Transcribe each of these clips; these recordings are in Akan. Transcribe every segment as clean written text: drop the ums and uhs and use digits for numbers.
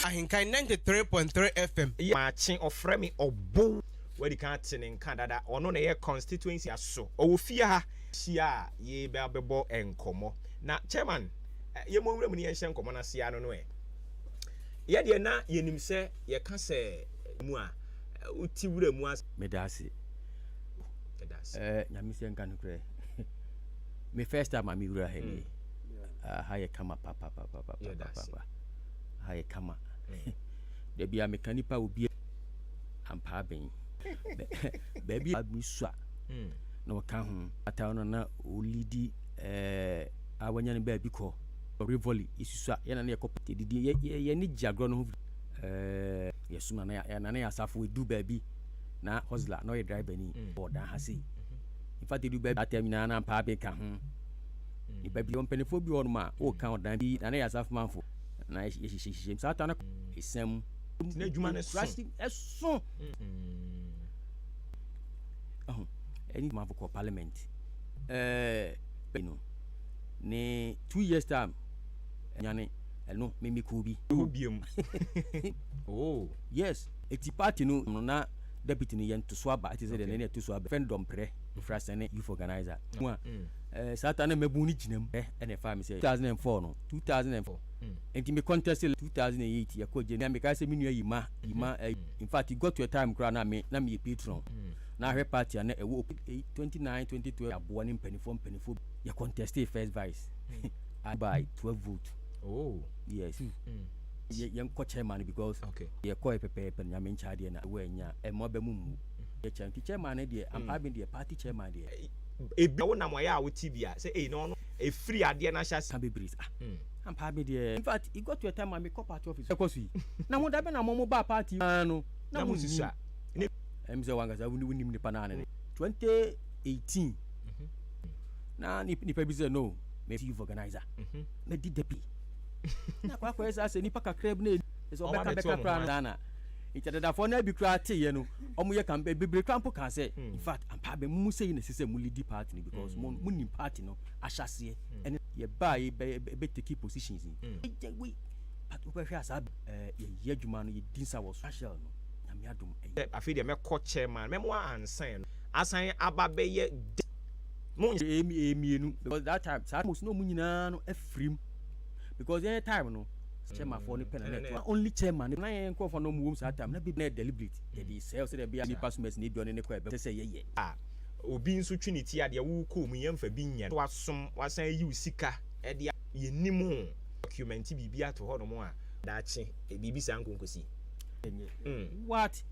Ahenkan 93.3 FM. Maakye ɔfrɛ me ɔbo wadi kan ate ne nka dada. Ɔno na ɛyɛ constituency aso ɔwɔ fie ha hyia a yɛbɛ bɛbɔ nkɔmmɔ. Na chairman, yɛmmɔ nwura mu ne yɛnhyɛ nkɔmmɔ no ase ano no ɛ. Yɛdeɛ na yɛnim sɛ yɛka sɛ mu a woti wura mu ase. Meda ase. Ɛda ase. Nyame sɛ nka nokorɛ, me first time a mewura ha nie. Ha yɛ kama. Yɛda ase. Papapapapapa, ha yɛ kama. Dabi a meka nipa obi ampa abɛn baabi a mesua na ɔka ho ata no na ɔlidi a wanya no baabi kɔ Rivoli. Yɛsusua yɛna ne yɛkɔ didi, yɛne gye agorɔ no ho. Yɛsom na nana yɛ asafo ɛdu baabi na hustler na ɔyɛ driver ni ɔdan ha sei. In fact, ɛdu baabi atam nyinaa na ampa abɛn ka ho nipa bi, mpanimfoɔ bi wɔ hɔnom a wɔka ɔdan bi nana yɛ asafo manfo na yɛhyehyɛhyehyɛ saa ta no ɛsɛm. Na adwuma no so. Ɛso ɛho ɛne manfo kɔ parliament no ne 2 years time nyane ɛno mímí koo bi. Hɔ biom. Oh. Yes, eti party no na deputy no yɛn to so aba ɛte sɛ deɛ ne yɛ to so aba fɛn dɔmprɛ ofura sɛne youth organizer mu a saa ta na mɛbu ne gyina mu ɛna ɛfa mi sɛ 2004 no, 2004 nti mi contest 2008 yɛkɔ gye na meka sɛ me nua yima yima in fact, it got to a time koraa na me yɛ patron na ahwɛ party a na ɛwɔ 29 2012 aboa ne mpanimfoɔ yɛ contest first vice by 12 vote. Yes, yɛn kɔ chairman because yɛkɔ yɛ pɛpɛɛpɛ no, Nyame nkyɛn adeɛ na ɛwɔ ɛnya ɛmo abɛ mu mu yɛ chairman, nti chairman no deɛ ampa bi deɛ, party chairman deɛ. Ebi wo nam ɔyɛ a wote bi a sɛ eyi na ɔno efiri adeɛ n'ahyɛ ase. Ka bebree ah ampa bi deɛ. In fact, it got to a time a mekɔ party office ɛkɔ so yi na mo dabe na mo ba party aa no. Na mo susu a. Ɛm sɛ wankasa wonim nipa naa ne 2018 na nipa bi sɛ no me youth organizer na di deputy na akɔ akɔyɛ saa sɛ nipa kakra bi na sɛ Ɔmo ɔbɛka abɛte bɛka ɔmo koraa ho. no Ghana nti adadafoɔ no bi koraa teeɛ no, ɔmo yɛ campaign bebree koraa mpo kaa sɛ in fact, ampa bɛ mu sɛ yi na ɛsɛ sɛ mo lead party no because mo nim party no ahyɛseɛ ɛne yɛbaa yi bɛ bɛ take positions yi. Ɛgya wei, but wobɛhwɛ a saa yɛyɛ adwuma no, yɛdi nsa wɔ so ahyɛl no, Nyame adom ɛyɛ. Afei deɛ mɛkɔ chairman mɛmo ansan no asan aba bɛyɛ de mo. Ɛyɛ mmienu because that time saa most na ɔmo nyinaa no afirim because yɛn time no chairmanfoɔ no pɛ na na ɛto only chairman na yɛn nkurɔfoɔ no ɔmo wɔm saa time na bi na yɛ deliberate yɛde sɛ ɔsɛ dɛ bia nipa so mɛsi na ebi ɔne ne kɔ ɛbɛ sɛ yɛyɛ. A obi nso twi ne ti adeɛ wokɔ mu yɛmfa bi nyɛ no wasom wasan yi wo sika ɛde yɛnim o document biribi ato hɔ nom a daakye biribi saa nkonkosi. What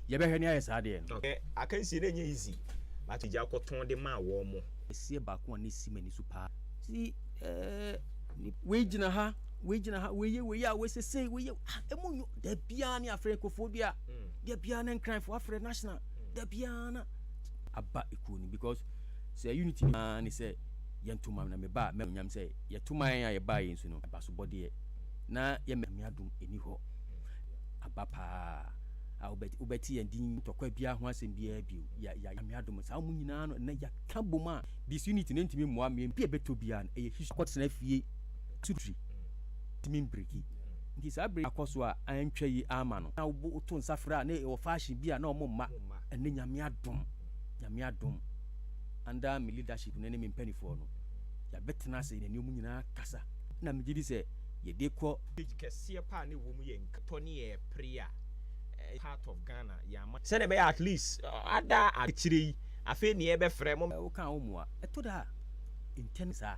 yɛbɛhwɛ ne ayɛ saa deɛ no. Okay. Akansie no ɛnyɛ easy but gya kɔtɔn de maa wɔn mo. Ɛseɛ baako a ne si m'ani so paa si wei gyina ha, wei gyina ha, wei yɛ wei a wei sese wei yɛ ah emu nyo da biara ne afrɛ nkurɔfoɔ bi a da biara ne nkranfoɔ afrɛ national da biara na aba ekuo no because sɛ unity naa ne sɛ yɛn ma na me ba mɛ nyam sɛ yɛto man a yɛba yɛn so no abasobɔdeɛ na yɛ mɛ adom ɛni hɔ aba paa a wobɛte yɛn din ntɔkwa biara ho asɛm biara bio. Ya ya Nyame adom saa mu nyinaa no na yɛka bom a disunity ne ntumi mmoa mmea bi a ɛbɛtɔ biara no ɛyɛ history akɔtena fie sutiri ntumi mbreki nti saa bere akɔ so a antwa yi ama no na woto nsa frɛ a na ɛwɔ fashion bi a na ɔmo mma. Ɛne Nyame adom, Nyame adom, under me leadership no ne me mpanimfoɔ no yɛabɛtena ase na nneɛma nyinaa kasa na megye di sɛ yɛde kɔ. Kɛseɛ paa ne wɔ mu yɛ nkatɔ ne yɛ pere a part of Ghana yɛama sɛne ɛbɛyɛ at least ada akyire yi afei ne yɛbɛfrɛ mo. Woka wo mmoa ɛtɔ da a ntɛm saa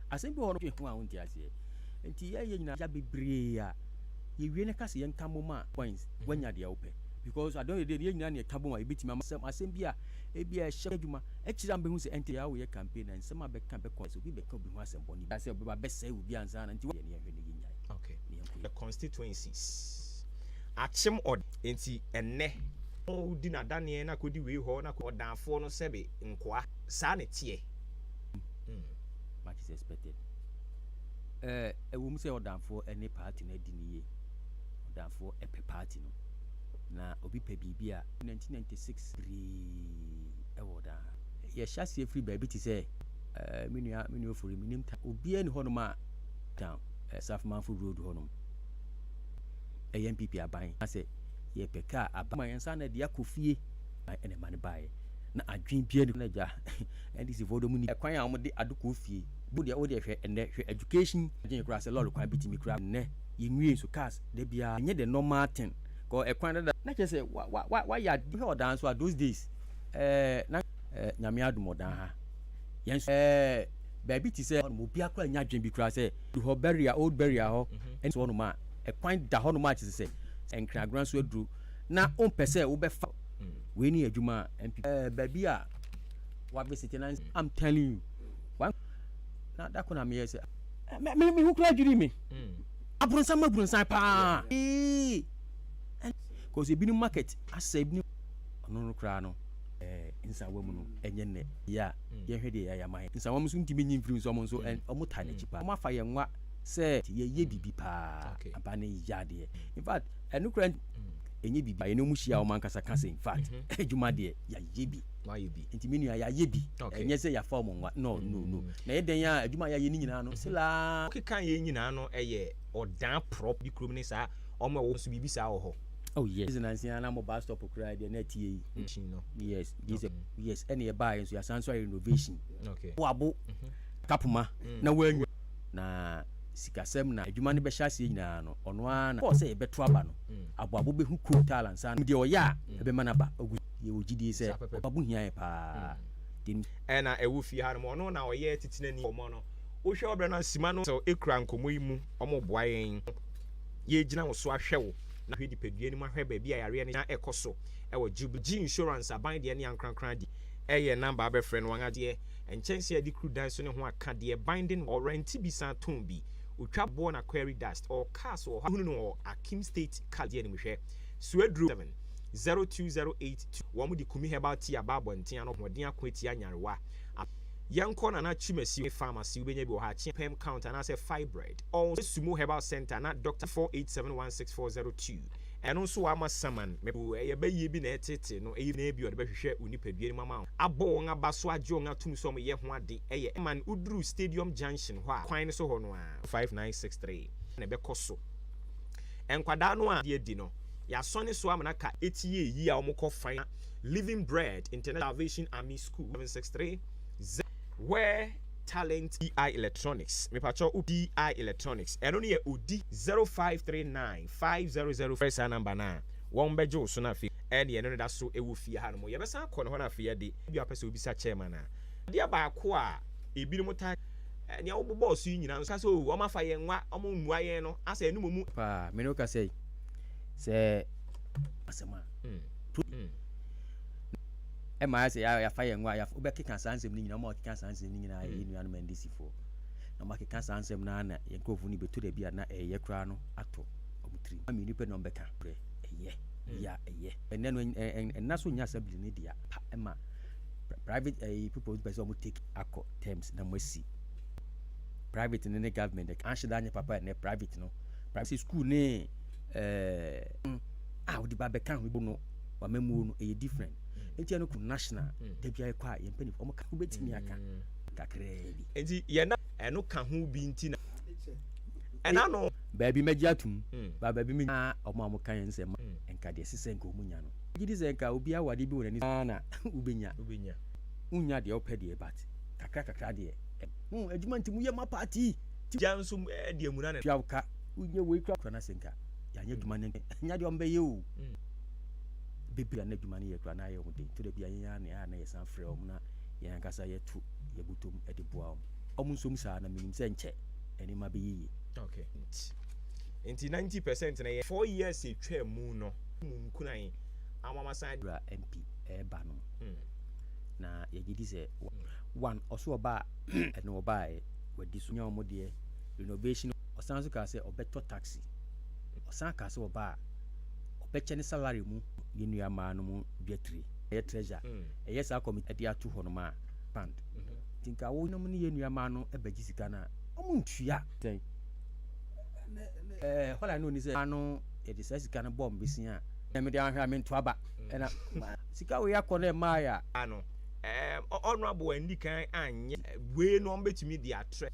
asɛm bi wɔ hɔ no ho a wonte aseɛ nti yɛyɛ nyinaa ya bebree a yɛwie no ka sɛ yɛnka mmom a points woanya deɛ wopɛ because at the end of the day yɛn nyinaa ne yɛka bom a yɛbɛtumi ama asɛm bi a ebi a ɛhyɛ adwuma akyire a mbɛhu sɛ ɛnte yɛ woyɛ campaign na nsɛm a bɛka bɛkɔ sɛ obi bɛka obi ho asɛm bɔne bi sɛ ɔbɛba bɛsɛe obi ansa na nti yɛ ne yɛhwɛ no yɛnyae. Ne yɛnkɔ. The constituencies akyem ɔd nti ɛnnɛ wodi n'adaneɛ na kɔdi wei hɔ na ɔdanfoɔ no sɛbe nkoa saa ne teɛ. Much is expected. Ɛwɔ mu sɛ ɔdanfoɔ ɛne party no adi ne yie, ɔdanfoɔ ɛpɛ party no na obi pɛ biribi a 1996 bebree ɛwɔ ɔdan ha yɛhyɛ aseɛ firi baabi te sɛ me nua Ofori menim ta obiara ni hɔnom a down Safomanfo Road hɔnom. Ɛyɛ NPP aban na sɛ yɛpɛ kaa aba ma yɛn nsa na ɛde akɔ fie ɛna ɛma no baeɛ na adwene biara ni na gya NDC foɔ dɔm ni ɛkwan a wɔde ado kɔ fie bo deɛ wodeɛ hwɛ ɛnɛ hwɛ education adwene koraa sɛ lɔre kwan bi tumi koraa nnɛ yɛnwie nso cars da biara ɛnyɛ the normal thing kɔ ɛkwan dada na kyerɛ sɛ wa wa wa wayɛ ade hwɛ ɔdan so a those days ɛɛ na ɛɛ Nyame adom ɔdan ha yɛn nso ɛɛ baabi te sɛ hɔnom obiara koraa nnya adwene bi koraa sɛ du hɔ barrier old barrier hɔ ɛne so hɔnom a ɛkwan da hɔnom a kyerɛ sɛ nkragora nso aduru na wompɛ sɛ wobɛfa wei ne adwuma a MP ɛɛ baabi a wa visit na I'm telling you one na da ko na meyɛ sɛ me me me ho koraa dwiri me abrɔnsan ma abrɔnsan paa ee cause ebinom market asɛ ebinom ɔno no koraa no ɛɛ nsawa mu no ɛnyɛ nnɛ yɛ a yɛhwɛ deɛ yɛayɛ ama yɛn nsawa mu nso ntumi nyi mfiri nso ɔmo nso ɔmo taa n'akyi paa ɔmo afa yɛn nwa sɛ yɛyɛ biribi paa ampa ne yɛ adeɛ. In fact ɛno koraa ɛnyɛ biribi yɛne ɔmo hyia a ɔmo ankasa ka sɛ in fact adwuma deɛ yɛayɛ bi nti me nua yɛayɛ bi ɛnyɛ sɛ yɛafa ɔmo nwa no no no na yɛ dɛn a adwuma a yɛayɛ ne nyinaa no selaa. Wokeka yei nyinaa no ɛyɛ ɔdan prop bi kurom ne saa ɔmo ɛwɔ nso biribi saa wɔ hɔ. Oh yes nansi ara na mo bus stop koraa deɛ na ɛteɛ yi. Renovation no. Yes gye sɛ yes ɛna yɛbaeɛ nso yɛasan nso ayɛ renovation. Okay. Wabo kapoma na wanwa na sikasɛm na adwuma no bɛhyɛ aseɛ nyinaa no ɔno ara na kɔɔ sɛ yɛbɛto aba no aboabo bɛhu coal tar ansa na deɛ ɔyɛ a ɛbɛma no aba ɔgu yɛwɔ gyidie sɛ ɔbabo hia yɛ paa deɛ Ɛna ɛwɔ fie ha nom ɔno na ɔyɛ titenani nkɔmmɔ no wohwɛ ɔbrɛ no a sima no sɛ ɛkura nkɔmmɔ yi mu ɔmo boa yɛn yɛgyina wo so ahwɛ wo na ahwɛ nipadua no mu ahwɛ baabi a yareɛ no ɛkɔ so ɛwɔ Jubilee G insurance aban deɛ ne ankorankora deɛ ɛyɛ number abɛfrɛ no wɔn adeɛ nkyɛnse a yɛde kuru dan so ne ho aka deɛ binding ɔrɛnte bi san tɔn bi otwa boɔ na quarry dust ɔwɔ cars wɔ hɔ a hunu no wɔ Akim state car deɛ anim hwɛ suaduro 7 02082 wɔn de kumi herbal tea aba abɔnten ano ahoɔden ako atia nyarewa a Yɛnkɔ Nana Twumasi Pharmacy wobɛnya bi wɔ ha Kye Pɛm Count anaasɛ Fibroid or Sumo Herbal Center na Doctor 48716402 ɛno nso wama saman me ɛyɛ bayie bi na ɛtete no ɛyɛ na bi ɔde bɛhwehwɛ wo nipadua no mu ama wo abɔ wɔn aba so agye wɔn atum sɛ wɔn yɛ ho ade ɛyɛ man woduru Stadium Junction hɔ a kwan no so hɔ no ara 5963 na ɛbɛkɔ so nkwadaa no a adi no yɛasɔne so ama no aka eti yɛ eyi a wɔkɔ fan Living Bread International Salvation Army School 763 Z Where Talent DI Electronics mepakyɛw wo DI Electronics ɛno no yɛ odi 0539 500 frɛ saa number no a wɔn bɛgye wo so na afei ɛne ɛno no da so ɛwɔ fie ha nom yɛbɛsan akɔ ne hɔ na afei yɛde ebia wopɛ sɛ wobisa chairman a adeɛ baako a ebinom taa nea wobobɔɔ so yi nyinaa nso ka sɛ oh wɔn afa yɛn nwa wɔn mmua yɛn no asɛ ɛno mmom Paa me ne wo kasa yi sɛ asɛm a Ɛma ayɛ sɛ yɛafa yɛn ngo a wobɛkeka saa nsɛm no nyinaa, wɔn a wɔkeka saa nsɛm no nyinaa yɛ yɛn nuanom NDC foɔ. Na wɔakeka saa nsɛm no ara na yɛn nkurɔfoɔ no bɛtɔ da bi a na ɛyɛ koraa no atɔ wɔn tirim. Mmienu pɛ na wɔbɛka korɛ, ɛyɛ, ɛyɛ a ɛyɛ. Ɛnnɛ no ɛnna so nyɛ assembly no dea pa ɛma private ɛyi people pɛ sɛ wɔn take akɔ terms na wɔasi private no ne government anhyɛ da anyɛ papa ɛnnɛ private no private school ne ɛɛ a wode ba bɛka ho no wamammuo no ɛyɛ different nti ɛno ko national da biara kɔ a yɛn mpanyinfoɔ wɔn ka wobɛtumi aka kakraa bi. Nti yɛn na ɛno ka ho bi nti na ɛna no. Baabi mɛgye atum ba baabi me nya wɔn a wɔka yɛn nsɛm nka deɛ ɛsɛ sɛ nka wɔn nya no gye di sɛ nka obi awɔ adeɛ bi wɔ n'ani so na wobɛnya wonnya deɛ wopɛ deɛ but kakra kakra deɛ adwuma nti moyɛ ma party gya nso de amuna ne tua wo ka wonyɛ wei kora na sɛ nka yɛanyɛ adwuma no nya deɛ ɔmbɛyɛ o bebree a na adwuma no yɛ koraa na ayɛ wɔn den. Ɛtɔ da bi a yɛn ara na ɛyɛ a na yɛsan frɛ wɔn na yɛn ankasa yɛto yɛn bɔtɔm de boa wɔn. Wɔn nso saa na menim sɛ nkyɛ nneɛma bɛyɛ yie. Okay. Nti 90% na yɛ. 4 years etwa mu no mu nkuran amamasan. Wura MP ɛreba no na yɛgye di sɛ one ɔso ɔba a ɛno ɔbaeɛ wadi so nya wɔn deɛ renovation ɔsan nso kaa sɛ ɔbɛtɔ taxi ɔsan kaa sɛ ɔba a ɔbɛkyɛ ne salary mu yɛn nua mmaa no mu dwatire ɛyɛ treasure ɛyɛ saa committee ɛde ato hɔ nom a fund nti nka wo nom ne yɛn nua mmaa no ɛbɛgye sika no a ɔmo ntua sɛn ɛɛ hɔla no ni sɛ ano yɛde saa sika no bɔ mbesia a ɛmɛ de ahwɛ a mento aba ɛna sika wei akɔ na ɛmaa yɛ a no ɛɛ honorable andi kan anyɛ wei no ɔmo bɛtumi de atrɛ.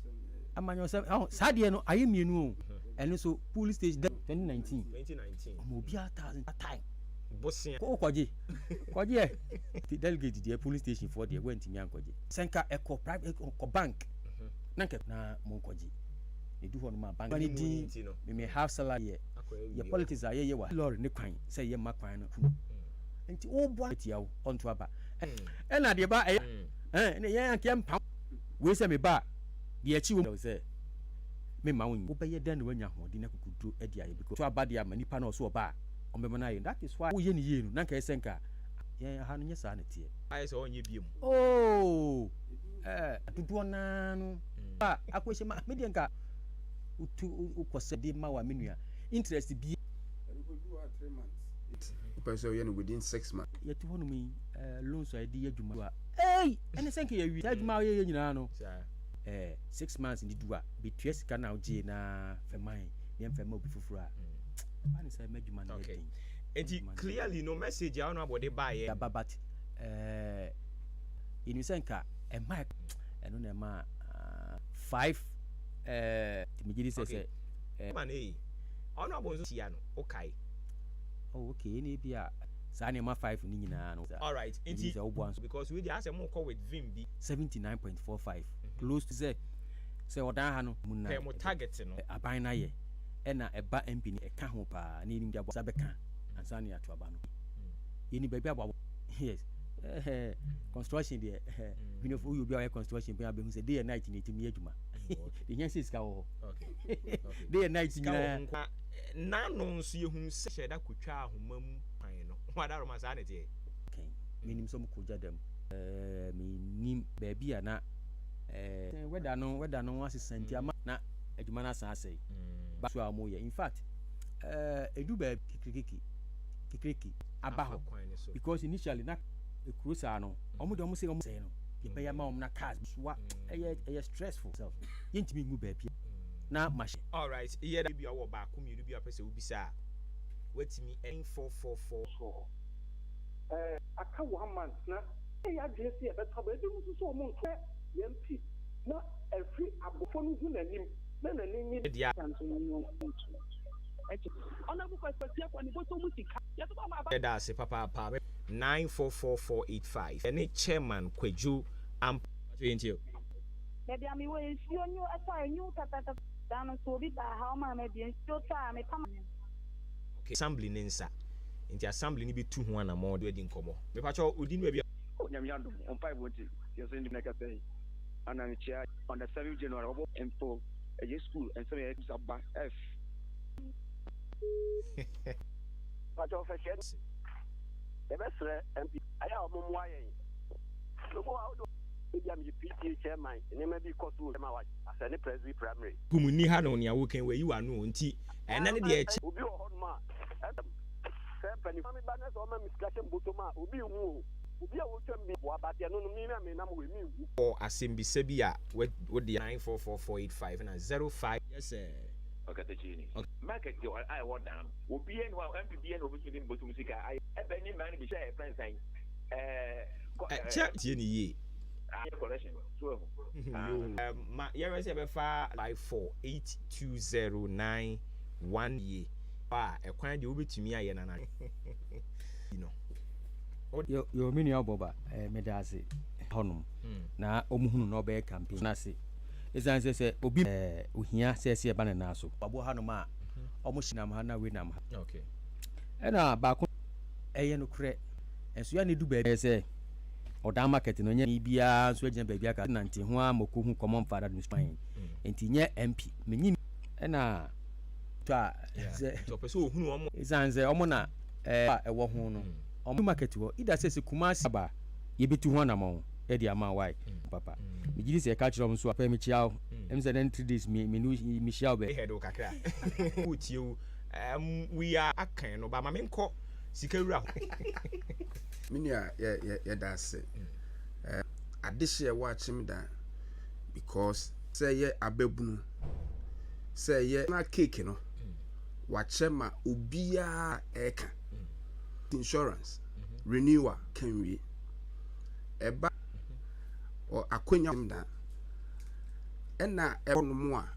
Amanyɔsɛm ɛho saa deɛ no ayɛ mmienu o. Ɛno nso polling station 2019. 2019. Ɔmo obiara 1,000 time. Bosia. Kɔ kɔgye kɔgye ɛ delegate deɛ, polling station foɔ deɛ, wɔntumi ankɔgye. Sɛ nka ɛkɔ private, ɛkɔ bank na nka na mo nkɔgye edu hɔ nom a bank ne din meme half salary yɛ yɛ politics a yɛyɛ wɔ lɔre ne kwan sɛ yɛ ma kwan no kunu nti woboa tia wo ɔnto aba. Ɛna deɛ ba ɛyɛ ɛna yɛn anka yɛn mpa wei sɛ me ba deɛ akyi wɔ sɛ me ma wo wobɛyɛ dɛn na wanya ahoɔden na kukuduro adi ayɛ because to aba deɛ ama nipa na ɔso ɔba a ɔmbɛma no ayɛ. That is why woyɛ ne yie no na nka ɛsɛ nka yɛn ha no nyɛ saa na teɛ. Ayɛ sɛ ɔnyɛ biem. Ooo, dodoɔ naa no a akɔhyɛ ma me deɛ nka wotu wokɔ sɛ de ma wa me nua interest bi. Wopɛ sɛ ɔyɛ no within 6 months. Yɛte hɔ nom yi, loans a yɛde yɛ adwuma a ei, ɛne sɛ nka yɛwie saa adwuma a yɛyɛ nyinaa no 6 months ni du a bɛtua sika no a wogyee na fɛman yɛmfɛ ma obi foforɔ a ɛba ne sɛ m'adwuma no yɛ den. Nti clearly no, message a ɔno abɔde baayɛ. Aba, but yɛnim sɛ nka ɛma ɛno na ɛma five nti megye di sɛ ma ne ɔno abɔ nso tia no, wokae. Oh, okay, ɛne bi a saa nneɛma five no nyinaa no. Alright, nti sɛ woboa nso because we deɛ asɛ mo kɔ with vim bi. 79.45, close to sɛ ɔdan ha no mu na pɛ mo target no. Aban no ayɛ ɛna ɛba MP no ɛka ho paa na yɛnim de abɔ sa bɛka ansa ne yɛato aba no. Yɛni baabi abɔ, yes, construction deɛ, binofo woyɛ obi a ɔyɛ construction pɛn abɛhu sɛ day and night na ɛtumi yɛ adwuma de hia sɛ sika wɔ hɔ day and night nyinaa. Nano nso yɛhu sɛ hyɛ da kotwa ahoma mu kwan no wadaroma saa ne teɛ. Menim sɛ ɔmkɔgya dam, menim baabi a na weather no asesa nti ama na adwuma no asan asɛe ba so a wɔyɛ. In fact, ɛdu baabi kikirikiki kikiriki aba hɔ because initially na ekuro saa no, ɔmo de ɔmo sɛ ɔmo sɛɛ no yɛbɛyɛ ama ɔmo na cars soa ɛyɛ stressful self, yɛntumi ngu baabi na machine. Alright, yɛ da bi a wɔ baako mmienu bi a pɛ sɛ wobisa a watumi 444. Aka one month na ɛyɛ adwene sɛ yɛbɛtɔ aba, ebi nso sɛ ɔmo nto yɛn pi na ɛfiri abɔfo no hu n'anim na n'ani nye. Deɛ. Honorable Kwasi akɔ ne bɔtɔ mu sika yɛtɔ ba ma aba. Ɛda ase papaapa. 944485 ɛne Chairman Kwadwo Amp yɛntie. Baabi a mewɔ, nsuo nyu ɛtɔ a enyu pɛpɛpɛ da no so obi baa ha ɔmaa me bie nsuo tɔ a mepam. Okay, assembly ne nsa nti assembly ne bɛtu ho anammɔn de adi nkɔmmɔ. Mepakyɛ odi no baabi a. Onyame adom, ɔmpaebɔ nti yɛso ndim na ɛkasa yi ana mekyia on the 7th January wɔbɔ mpo ɛyɛ school nsɛm yɛ bisa ba f. Pàtó ɔfɛhyɛ yɛbɛsrɛ MP ayɛ a ɔmo mmoa yɛn obi wɔ ahodoɔ ebi a meyɛ PTA chairman, nneɛma bi kɔ so wɔ ma wa asɛ ne Presby Primary. Kum ni ha no nea wokan wayi w'ano o, nti ɛnɛ ne deɛ ɛkyɛ. Obi wɔ hɔnom a ɛsɛ sɛ mpanyinfoɔ mi ba ne sɛ ɔma mi sika hyɛ mbɔtɔm a obi nhu o, obi a wotwam bi boa bateɛ no mi na mi nam wɔ mi nhu. Wɔ asɛmbisa bi a wode 944485 na 05, yes sir. Ɔkatakyie market a ɛwɔ dan no, obiara ni hɔ a MP biara na obi de mbɔtum sika ayɛ ɛbɛn ne mmaa no bi hyɛ ɛfɛn sɛn Kyɛ tie ne yie. Collection so ɛho. Ma yɛrɛ sɛ yɛbɛfa 5482091 yie a ɛkwan deɛ wobɛtumi ayɛ nana no. Yo yo, me nua bɔba, meda ase hɔnom na ɔmo hunu na ɔbɛyɛ campaign na ase ɛsiane sɛ obi ohia sɛ ɛba ne nan so aboɔ hanom a ɔmo hyɛ nam ha na wei nam ha. Ɛna baako ɛyɛ nokorɛ ɛnso yɛ ne du baabi sɛ ɔdan market no nyɛ biara nso agyina baabi aka nante ho a mɔkɔ hu common father no span nti nyɛ MP menyi ɛna tɔ a sɛ ɔpɛ sɛ ohunu ɔmo. Ɛsiane sɛ ɔmo na a ɛwɔ ho no ɔmo market hɔ ida sɛ Kumasi aba yɛbɛtu ho anammɔn ɛde ama wae papa. Megye di sɛ ɛka kyerɛ ɔmo so a pɛ mekyia wo ɛm sɛ then 3 days me me ne mehyia wo bɛ. Head wo kakra wotie wo we are akan no ba ma menkɔ sika wura hɔ. Me nua, yɛda ase. Adehye ɛwɔ akyem da because sɛ ɛyɛ ababunu sɛ ɛyɛ na cake no wakyɛ ma obiara ɛɛka insurance renewal kan wie ɛba ɔ akonya da ɛna ɛwɔ no mu a.